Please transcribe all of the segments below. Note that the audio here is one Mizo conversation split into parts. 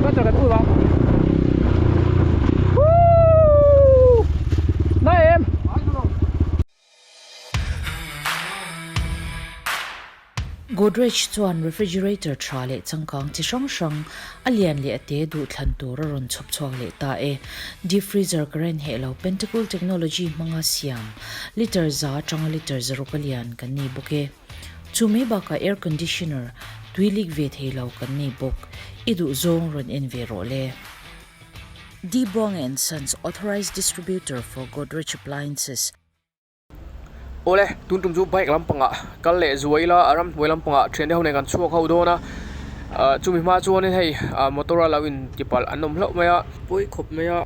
Adventure kan ul ang. Woo! Na em? Godrej chuan refrigerator tha leh changkang chi hrang hrang a lian leh a te duh thlan tur a rawn chhawp chhuak leh ta e. Deep freezer current heh lo Pentacool technology hmanga siam litre za atanga litre zaruk a lian kan nei bawk e. Chu mai bakah air conditioner tui leak ve thei lo kan nei bawk. I duh zawng rawn en ve rawh le. Dibong and Sons Authorized Distributor for Godrej Appliances. Awle, tun tum chu bike lampangah kal leh zuai ila a ramhnuai lampangah thiante ho nen kan chhuak ho dawn a, ah chumi hma chuanin hei ah motor a lo in ti palh an awm hlauh mai a, pawi khawp mai a,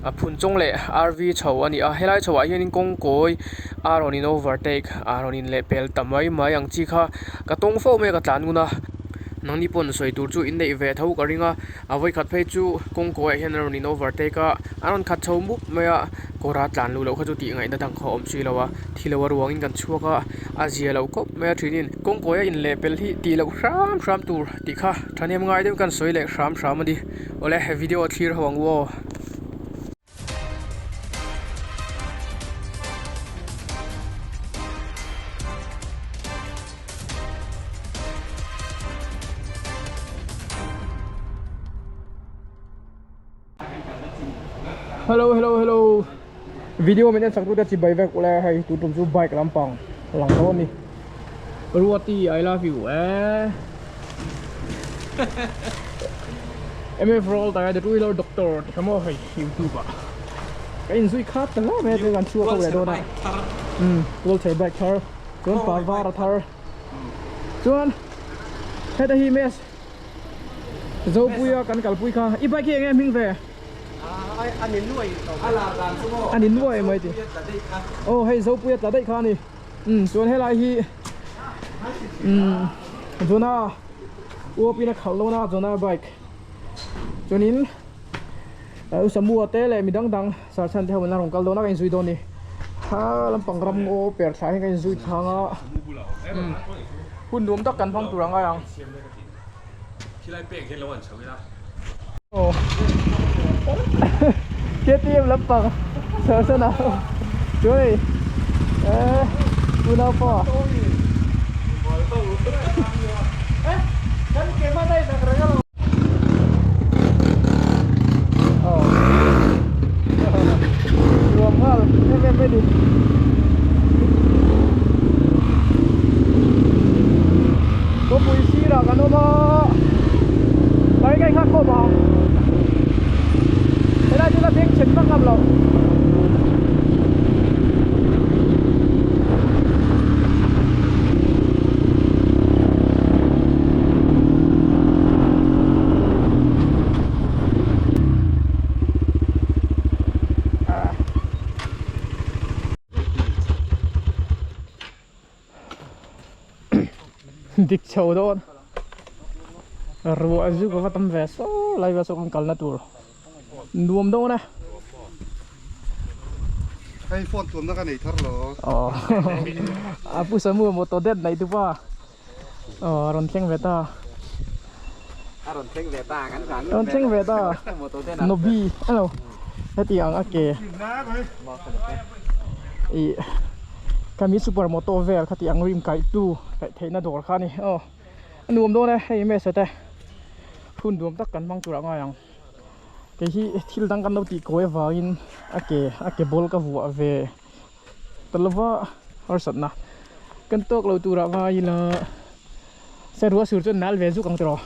a phun chawng leh RV chho a ni a, helai chho ah hianin kawngkawi a rawn in overtake a rawn in leh pel ta mai mai ang chi kha ka tawng fo mai a ka tlan ngun a, nangni paw'n sawi tur chu in neih ve tho ka ring a. A vawikhat phei chu kawngkawiah hian a rawn in overtake a, a rawn khat chho mup mai a, kawra tlan luh loh kha chu tih ngaihna dang kha a awm si lo a, thi lo a ruangin kan chhuak a, a zia lo khawp mai a thinin kawngkawia inlehpelh hi tih loh hram hram tur tih kha thahnem ngai deuhin kan sawi leh hram hram a ni. Awle video a thlir ho ang u aw. Hello hello hello video min en sak tute chibai vek ule hei tun tum chu bike lampang lang dawn a ni Ruati I love you eh MF roll tak a the two wheeler doctor ti kha maw hei youtube ah ka inzui khat ta hle mai a chuan kan chhuak ho leh dawn a umm wheelchair bike thar chuan pa var a thar chuan heta hi mes Zopuia kan kalpui kha i bike hi enge hming ve a ni nuai mai ti aw hei Zopuia tla daih kha a ni umm chuan helai hi umm Jona uapin a khalh dawn a Jona bike chuanin u Samua te leh mi dang dang Sarchhan te ho in a rawn kal dawn a ka inzui dawn a ni ha lampang ram ngaw per thla hian ka inzui thlang a umm hun nuam tak kan hmang tur a ngai ang. Aw KTM lampang Sarchhan ah chuan hei eh unaupa Nuam nghal em em mai ni. Khawpui sirah kan awm a, pai ka inghak khawp ang. Helai chu la beng chhet vak ngam loh. Dik chho dawn ruah zu ka va tam ve saw lai vel saw kan kalna tur nuam dawn e hei phone tuamna ka nei thar lo aw a pu samu motor det nei tu pa Aw rawn thleng ve ta. A rawn thleng ve ta kan kan. Rawn thleng ve ta. Nobi hello. Heti ang a ke. I kami super moto vel khati ang rim kai tu kai theihna dawr kha ni. Aw a nuam dawn e hei mese te. Hun duam tak kan hmang tur a ngai ang. Kei hi thil dang kan lo tih kawi avangin a ke a ke ball ka vuah ve. Ta lova harsatna kan tawk lo turah vai ila serua sur chuan nal ve zuk ang tiraw.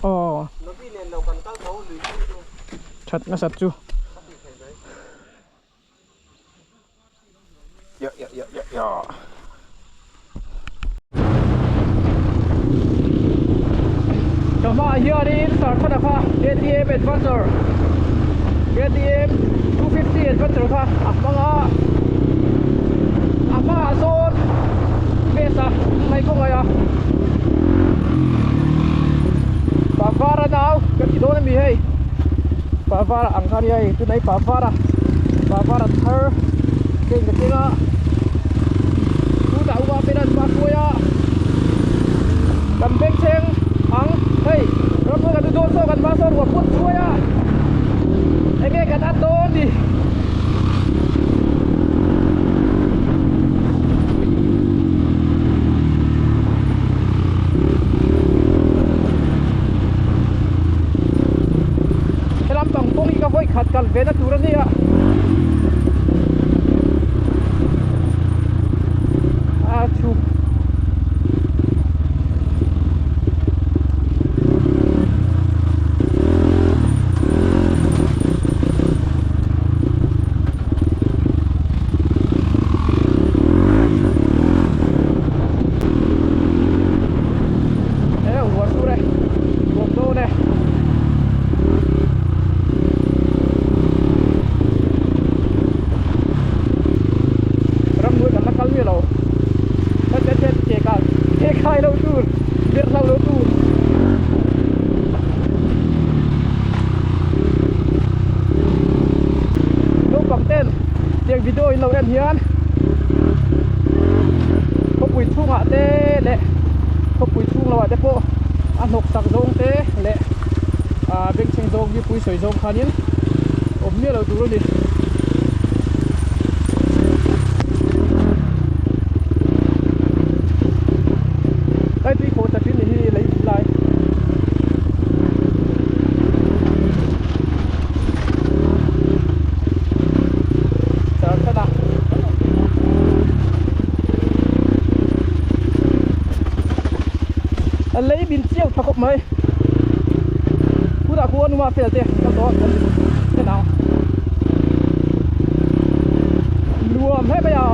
Aw that nasat chu. Ya ya ya ya ya. Ka hmaah hianin Sarthana kha KTM Adventure KTM 250 Adventure kha a hmang a a hmaah sawn Mesa mai kawng ai a Pavara nau kan ti dawn ami hei Pavara ang kha nia hei tunah hi Pavara Pavara thar keng ka keng a tunah upa pen an hma hruai a. kal ve na tur a nia a chhuk Ramhnuai kan la kal miah lo heti heti ke ka ke khai lo tur ber hlau lo tur. Naupang ten tiang video in lo en hian khawpui chhungah te leh khawpui chhung lohah te pawh a hnawk sak zawng te leh ah bengchheng zawng mipui sawi zawng khanin awm miah lo tur a ni. Tui khawh ta thin hi lei lai. Char chhan a. A lei bin chiau tha khawp mai. Khutah khu anuma fel te kal tawh a kan en ang. Nuam hle mai a.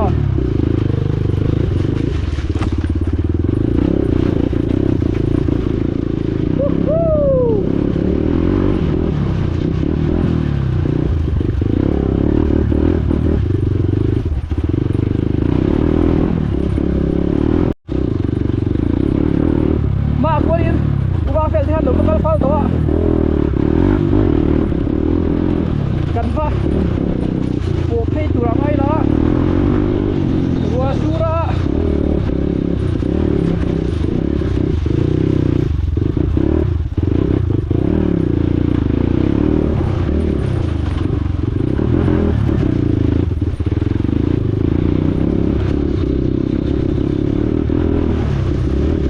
Mah kualin uva fel te hian lo va kal fal tawh a kan va pawh phei tur ang aila ruah sur a.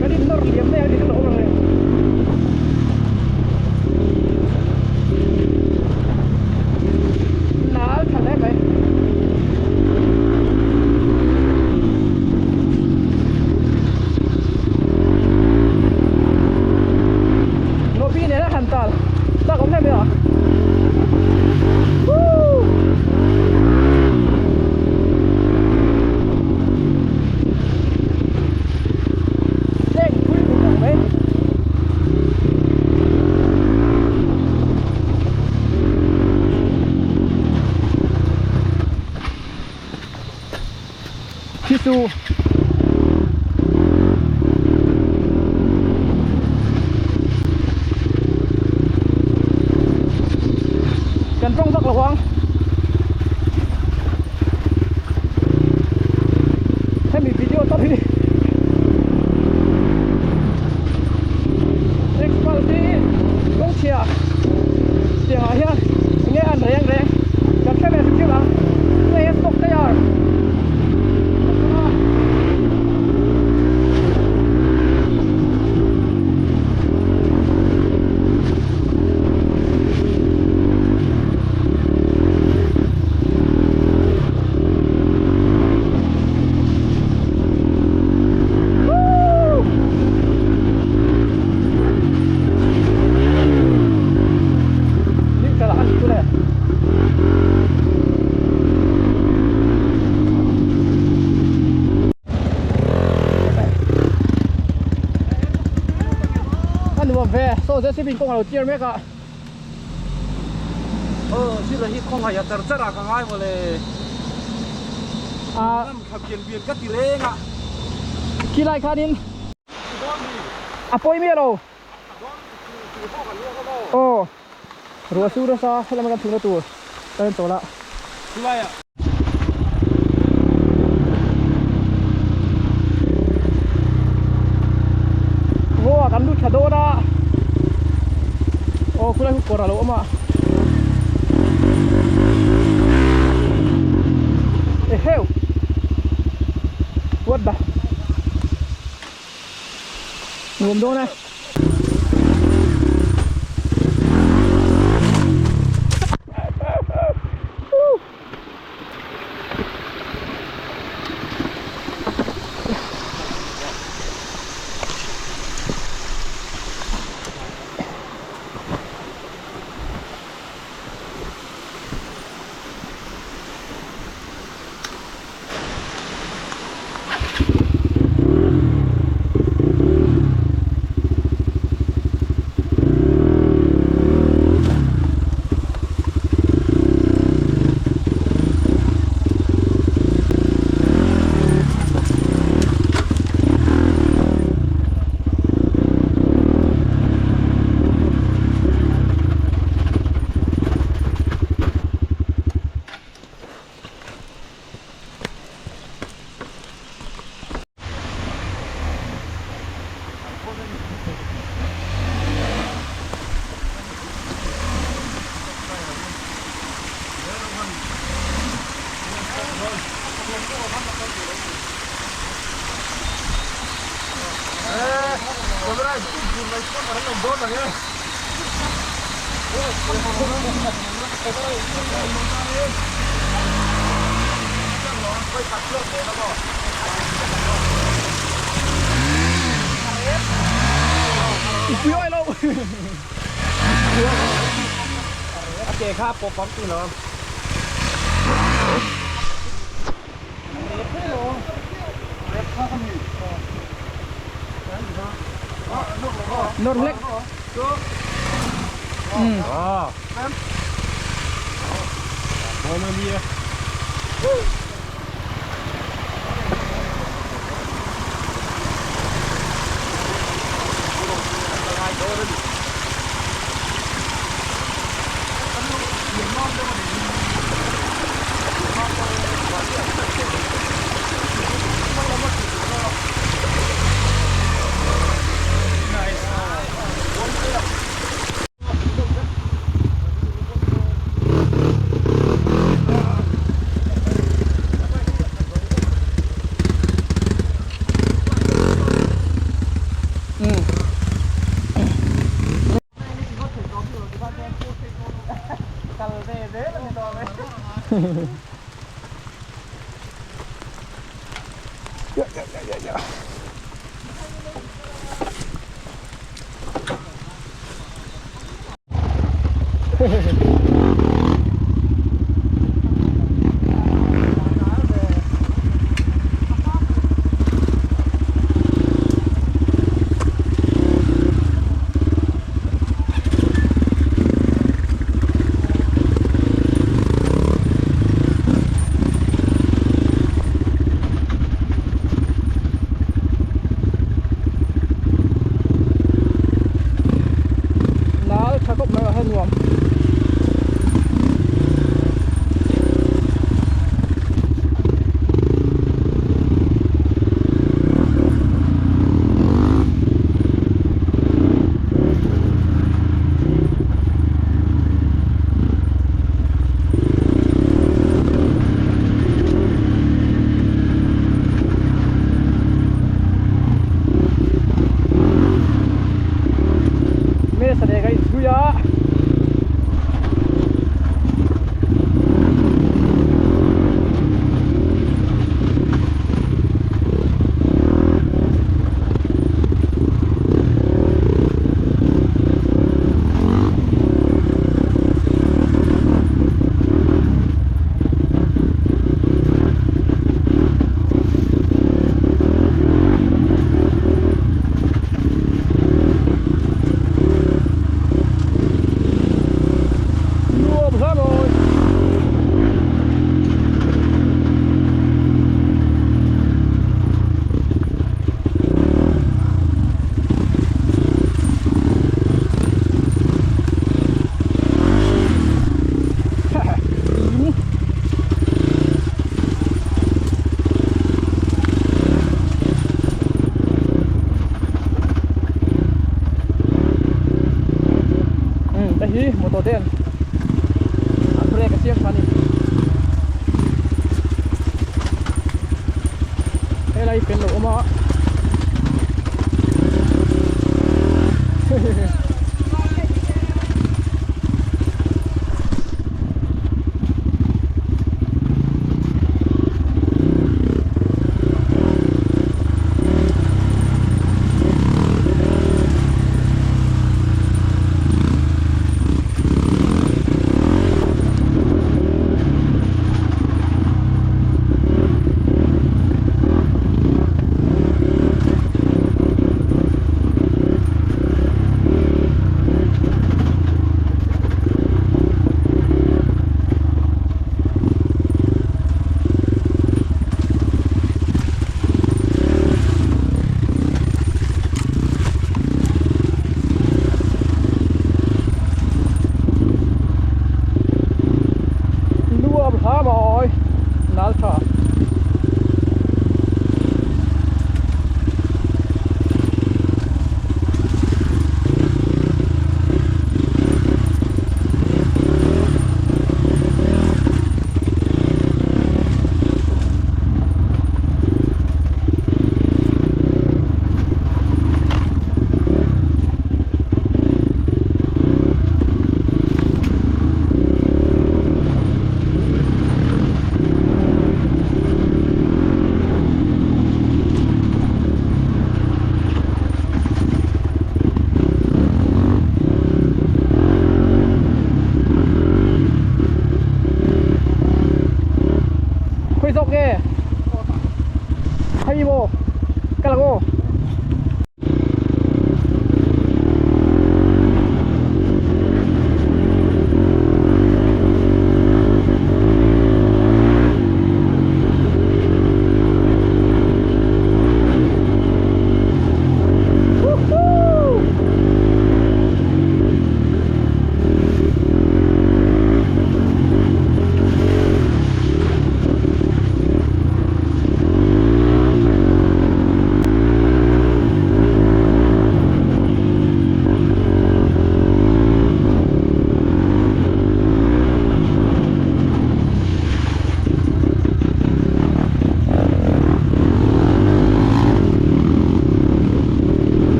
Kan in nawr liam mai a ni ka lo awm ang e. Nal tha hle mai. Lobby nena han tal tak awm hle mai a. Woo! Leng pui pui tak mai. Khi chu kan tawng vak lo ang hemi video top hi Expal hi kawng chhia tiang ah hian enge an reng reng kan hre ve hrim hrim ang hei a stock tayar A nuam ve saw JCB in kawng a lo clear mek a. Aw thil a hi khawngaih a char char a ka ngai mawle. A Ram tha pian pian ka ti reng a. Khilai khanin a pawi miah lo. Aw ruah sur nasa helama kan chhungna tur ka en tawh lah. Ngaw ah kan lut tha dawn a aw khulai khu kawr a lo awm a eheu what the nuam dawn e. Pui oi lo. A ke kha pawp pam ti lo. Nor hlek. Nal tha khawp mai a nuam. Mesa nen ka inchhui a. Nuam hle mawi. Đây hi motor ten an brake a siam tha ni helai pen lo awm a.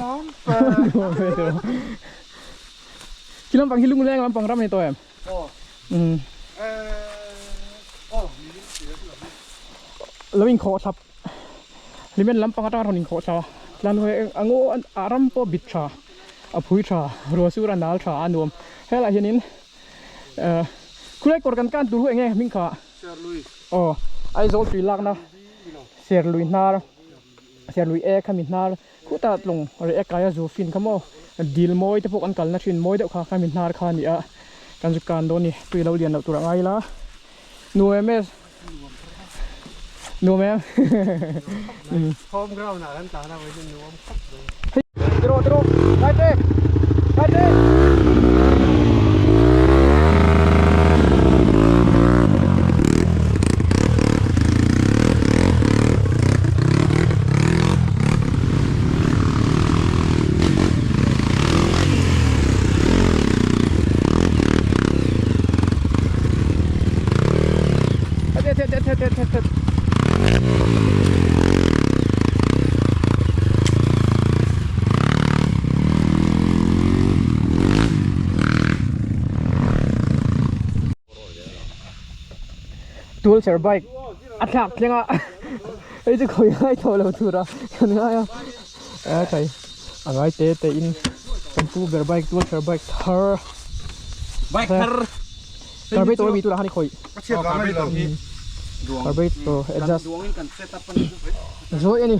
Nuam fe tiraw. Khi lampang hi lungleng lampang ram a ni tawh em? Umm. Lo inkhawh thlap hlimen lampang atanga rawn inkhawh thla tlan huai a ngaw a ram pawh bit tha a phui tha ruah sur a nal tha a nuam helaiah hianin eh khulai kawr kan kan tur hu eng nge hming kha aw Aizawl tui lakna Serlui hnar Serlui ek khami hnar khutah tlawng reh ek kaia zu fin kha maw dil mawi te pawh kan kalna thin mawi deuh kha khami hnar kha a ni a kan zu kan dawn a ni tui lo lian loh tur a ngai ila nuam em em nuam em home ground ah kan tlan a vawiin chu nuam khawp mai. Tiraw tiraw ngai te ngai te. Tualchher bike a thlak thleng a hei chu khawi ngai tawh lo tur a kan ngai a a kai a ngai te te in kan pu ber bike tualchher bike thar bike thar carburetor ami turah khan i khawih carburetor adjust zawih a ni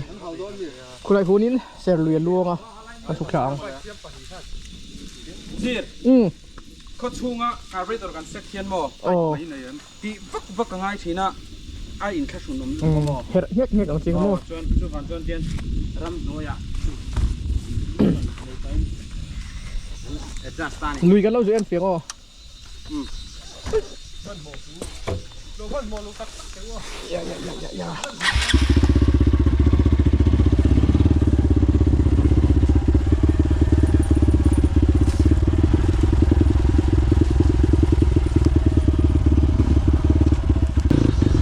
khulai hunin serlui a luang a kan chhuk thla ang umm khaw chhunga carburetor kan set hian maw tih vak vak a ngai thin a a inthlahrun awm lutuk a maw herh nghek nghek ang chi kha maw chuan chuvang chuan tian ramhnuaiah adjust ta a ni lui kan lo zui en fiang aw. Ya ya ya ya ya.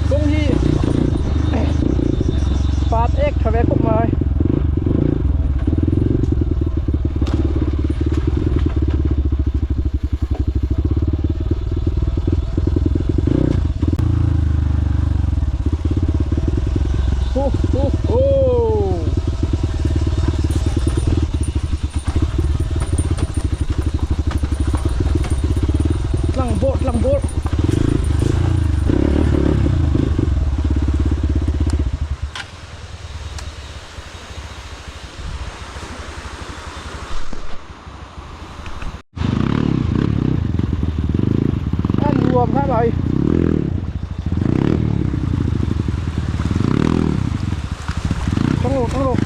Kawng hi pat ek tha ve khawp mai. Ho ho ho Tlang bawr tlang bawr A nuam kha mai. Tang rawh tang rawh.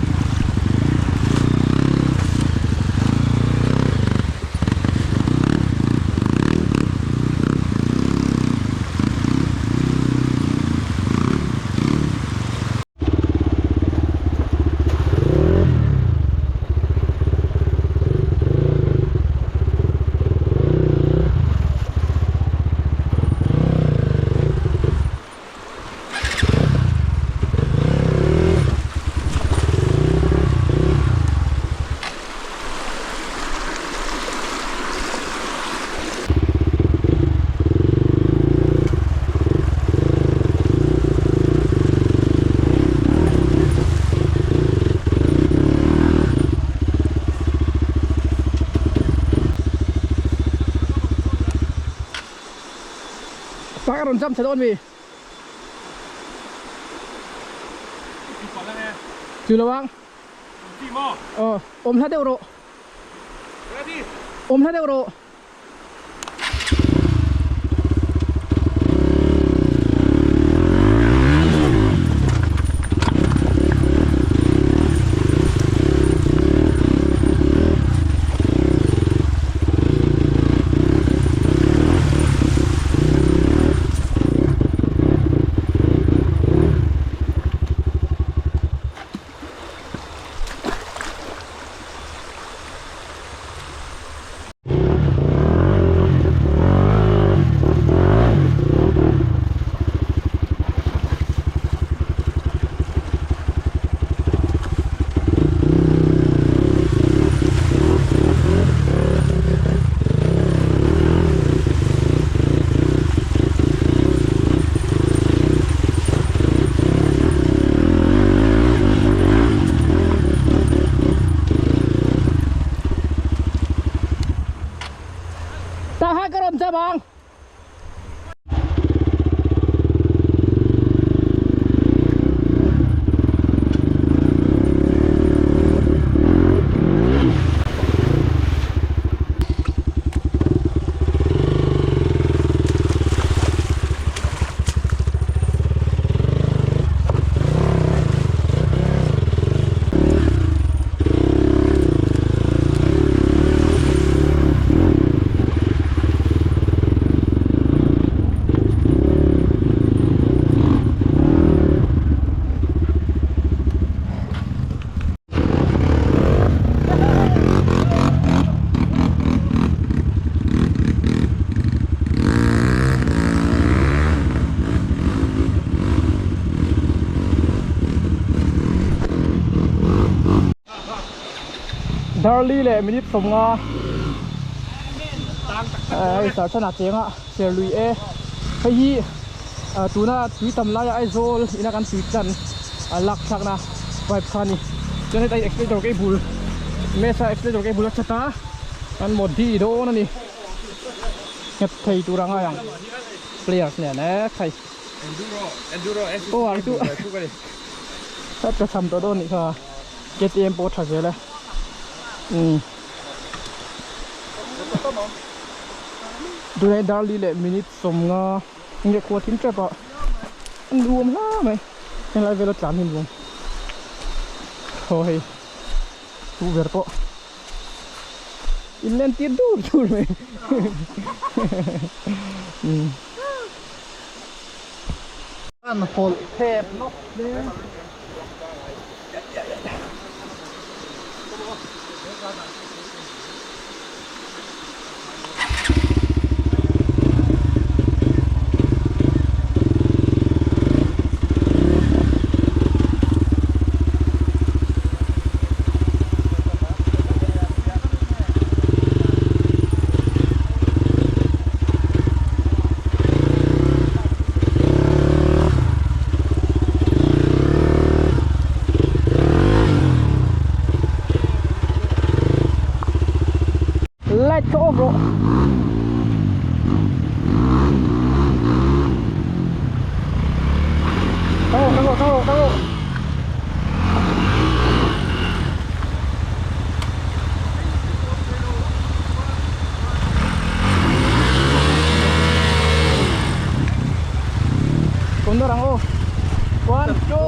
Tak a rawn jump thla dawn mi? Chu lo ang. Aw, awm hla deuh rawh. Awm hla deuh rawh. Darli leh minute 50 hei Sarchana chenga Serlui e hei hi tuna tui tam laia Aizawl ina kan tui tlan lak thlakna pipe kha a ni chuan heta accelerator cable mesa accelerator cable a that a kan modi dawn a ni nghet thei tur a ngai ang players nen e khai Enduro Enduro aw ang chu ka cham tawh dawn nih kha KTM pawh a tha zel e umm tunah hian darli leh minute 50 nge khua thim tep a a nuam hla mai helai vela tlan hi nuam haw hei duh ber pawh in len tir dur dur mai umm. An hawlh thep nawk hle. Light kha off rawh. Tang rawh, tang rawh, tang rawh, tang rawh. Kondor ang aw. One, two.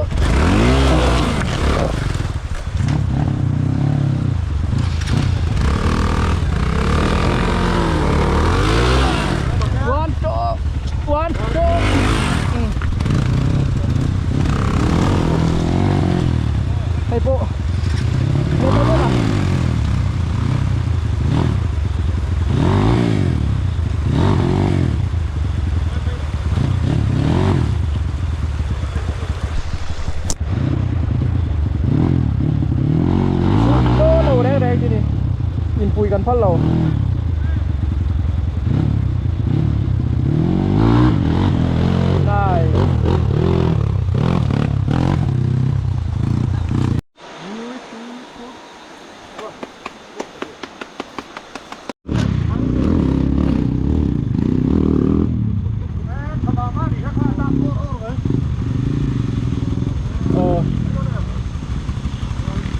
One, two. One, two. Hei pawh Inpui kan phal lo.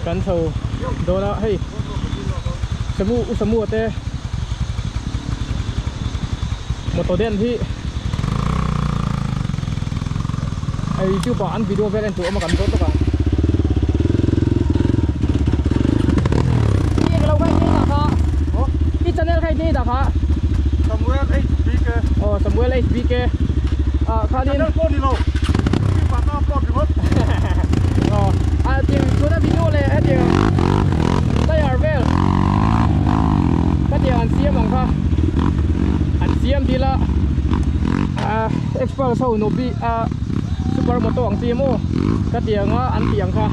Kan chho dawn a hei samu u samu a te motor den hi a youtube ah an video vel en tur awm a kan zawt lawk ang. I channel kha i dah kha Samuel HBK Oh Samuel HBK ah khanin Channel pawh ni lo YouTube ah ka upload ringawt Oh ah tiang tuna video leh hetiang tire vel khatiang an siam ang kha an siam dil a ah experts ho nobi ah super moto ang chi maw khatiang a an tih ang kha.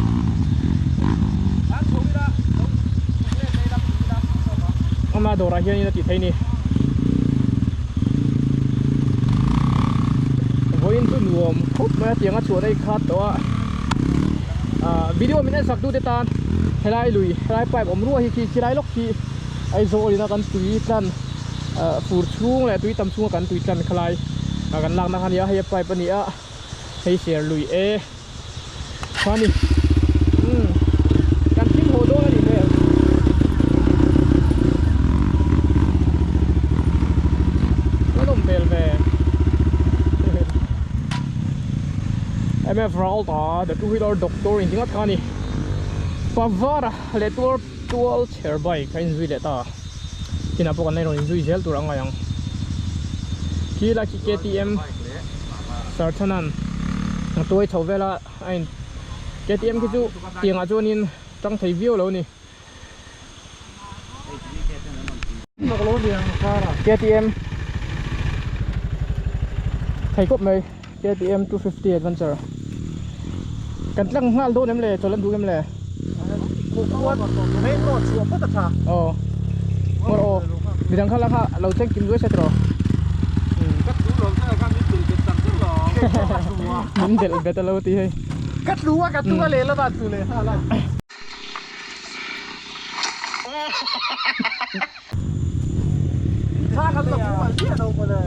Ama dawrah hianin a tih theih a ni. Vawiin chu nuam khawp mai a tiang a chhuahna hi khat tawh a. Ah video min en sak tute tan helai lui helai pipe awm ruah hi khi khilai lawk khi Aizawl ina kan tui tlan ah fur chhung leh tui tam chhunga kan tui tlan khalai ah kan lakna kha a ni a hei a pipe a ni a hei ser lui e. Chuan umm kan thim haw dawn a nih hmel. A nawm hmel ve. MF Ralta the two wheeler doctor in tingat kha a ni. Pavara leh tual tual chher bike a inzui leh ta. Tinah pawh kan la rawn inzui zel tur a ngai ang. Khi lai khi KTM Sarthanan a tuai chho vel a a in KTM khi chu tiangah chuanin tang thei viau lo a ni. KTM thei khawp mai KTM 250 Adventure kan tlang nghal dawn em le chawlh an duh em le. Main road chhuah phawt a tha. Aw. Ngawr aw. Midang kha la kha lo check kim duai se tiraw. Ka tlu lawm kha kha min delh bet tak tak lawm. Min delh bet a lo ti hei. Ka tlu a ka tlu a lehlam ah tlu leh nghal a. Thla kan la hmu mal chiah lo mawle.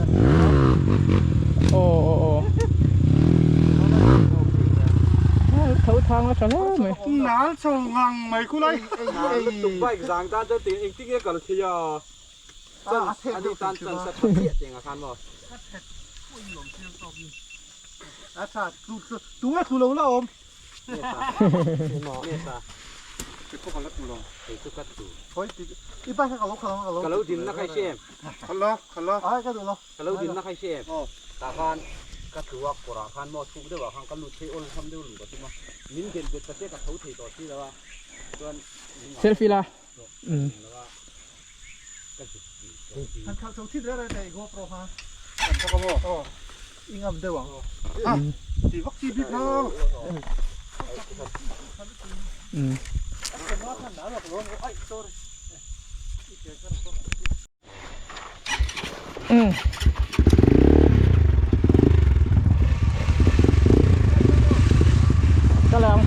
Aw aw aw. Tho thang a tha hle mai. Nal chho ngang mai khu lai. Bike zang tan chuan ting engtin nge kal thei a. Chan ani tan chan sa tha chiah tiang a khan maw. A tha tu tu nge thlu lo la awm. Ka lo din na khai si em? Ka lo din na khai si em? Tah khan ka tlu a kawrah khan maw thuk deuhah khan ka lut phei awl tham deuh lum ka tum a, min delh bet ta che ka tho thei tawh si lo a, chuan Selfie la. Ka lang.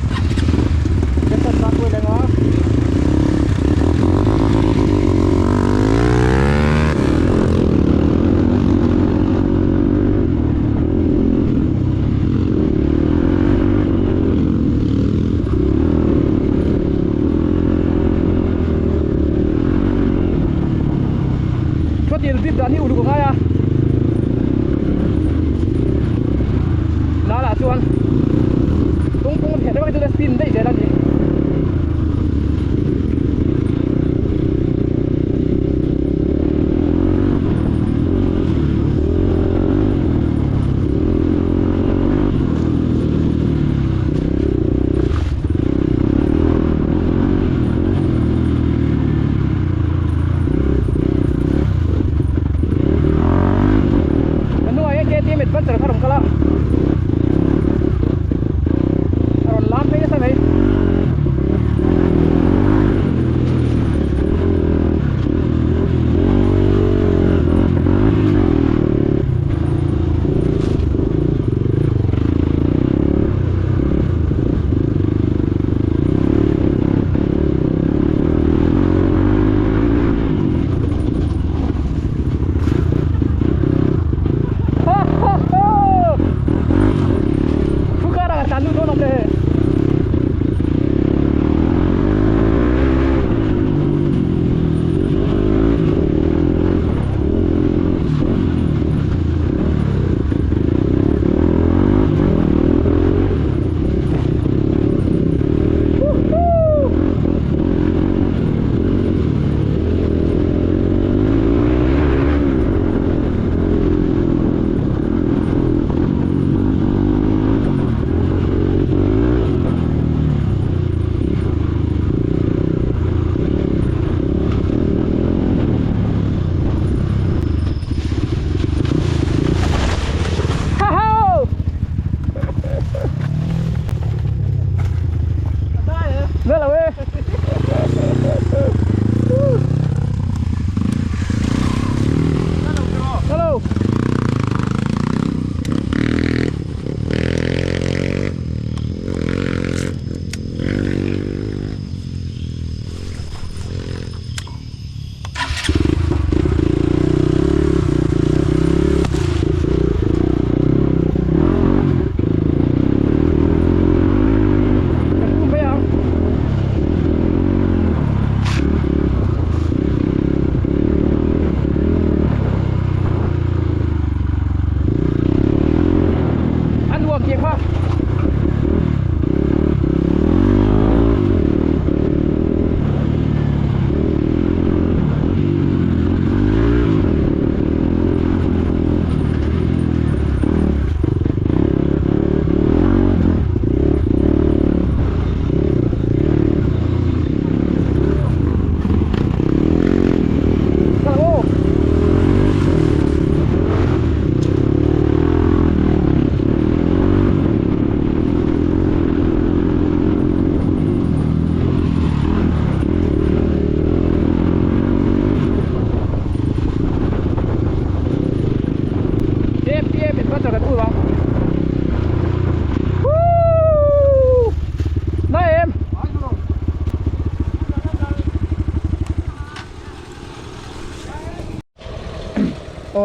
Chuatin zip dan hi uluk a ngai a Nala chuan tung pung theh deuh a spin daih zel a ni. Kan hnungah hian KTM adventure kha rawn kal a a rawn lam phei nasa mai.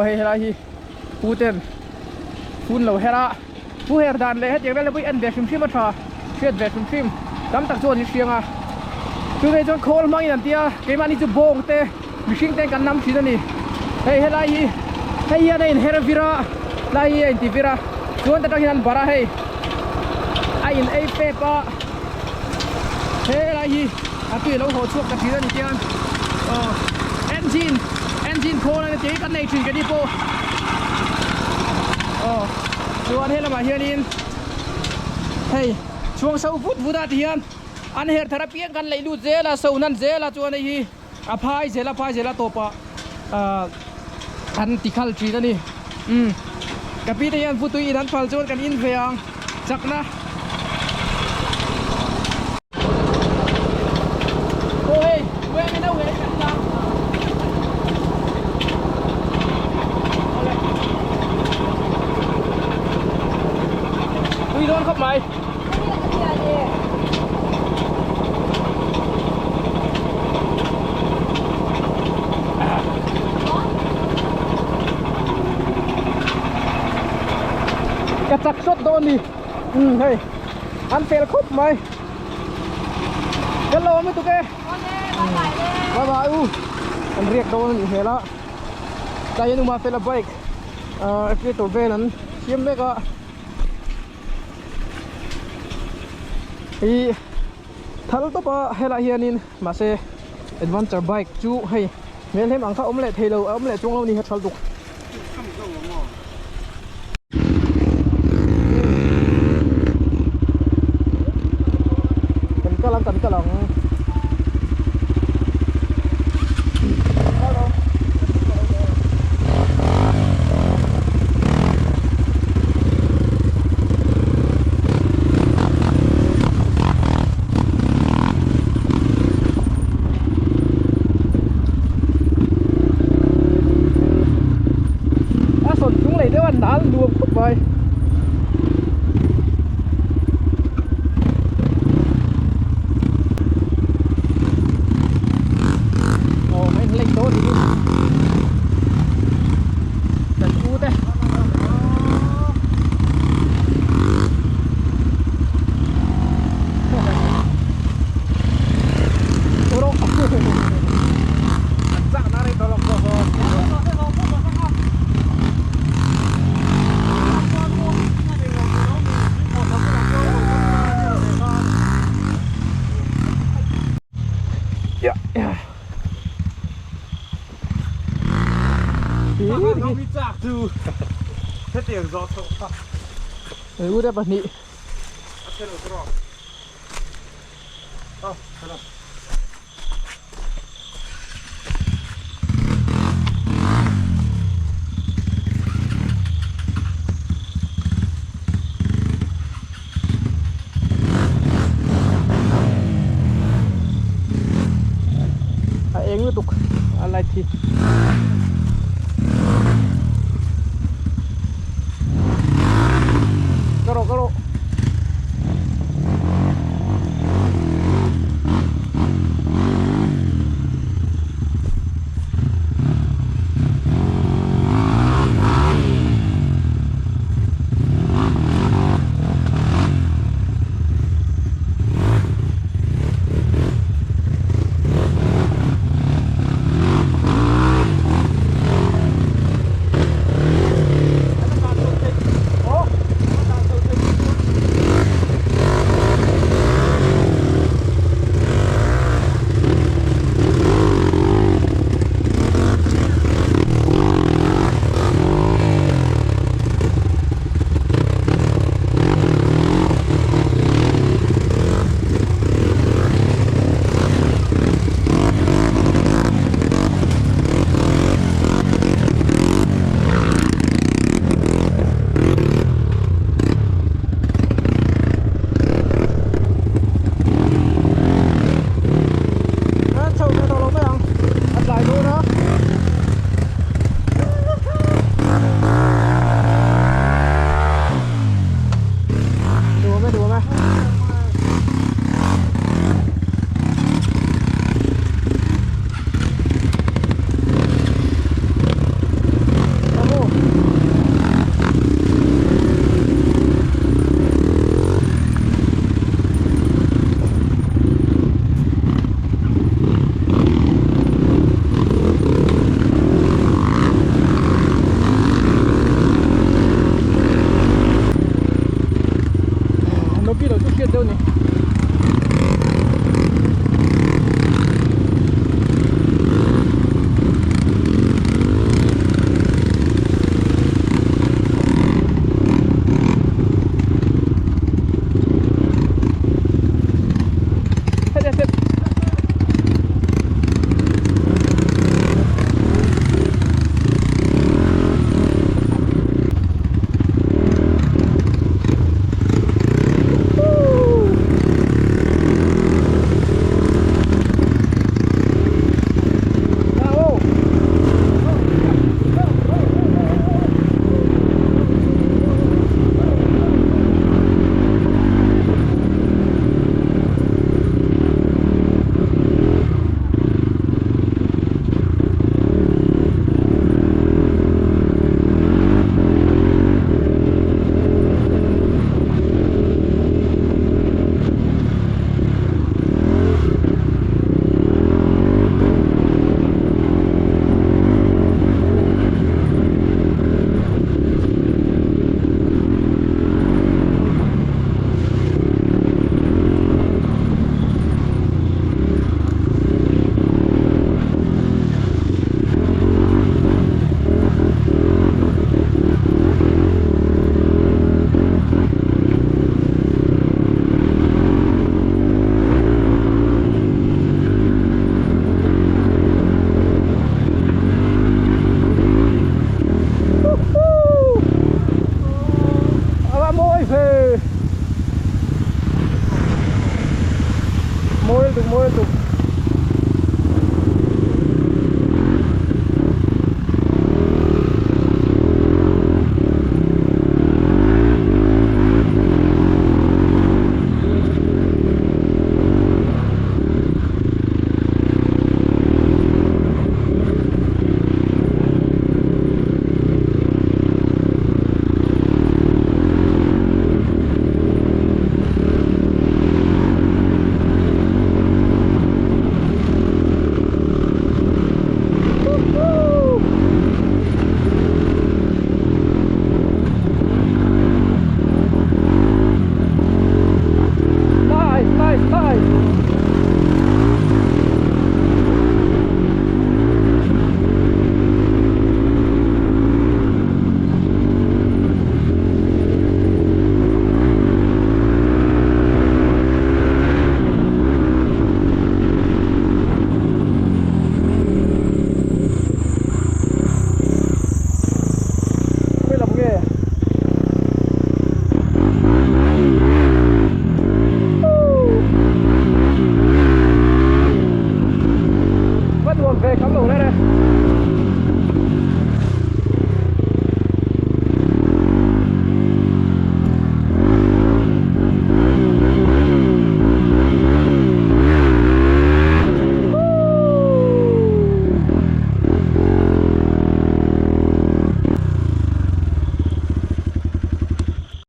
hei helai hi pu ten phun lo her a pu her dan leh hetiang vel te pawh hi en ve hrim hrim a tha hriat ve hrim hrim tam tak chuan an hriang a chuvei chuan khawl hmangin an tia keimahni chu bawng te mihring ten kan nam thin a ni hei helai hi hei hian a inher vir a tlai hi a inti vir a chuan ta tang hian an barh a hei a in ei pep a helai hi a tui a lo haw chhuak ta thin a ni tiang aw engine engine khawl a ni tih hi kan nei thin ka ni pawh aw chuan helamah hianin hei chhuang so vut vut a ti hian an her thar apiang kan leih lut zel a so nan zel a chuan hei hi a phai zel a phai zel a tawpah ahh an ti khal thin a ni umm ka pi te hian vutui in an phal chuan kan in ve ang chakna aw hei weng in a weng kan la awle tui dawn khawp mai. Ka chak sawt dawn ni umm hei an fel khawp mai ka lawm lutuk e bye bye u an riak dawn a nih hmel a tlai hian uma fela bike ah radiator vel an siam mek a. Ih thal tawp a helai hianin mahse adventure bike chu hei hmelhem ang kha awm leh theilo a awm leh chuang lo ni he thal duk. Kan kal ang kan kal ang. A sawn chung leh deuh a nal nuam khawp mai. Aw hei lake dawn ni chu kan u te U te pahnih A eng lutuk a light hi. Ka rawh ka rawh. Chho ve tawh lo mai ang a tlai dawn a. Nuam e nuam e. lo chu hriat deuh a ni. A mawi ve mawi lutuk mawi lutuk.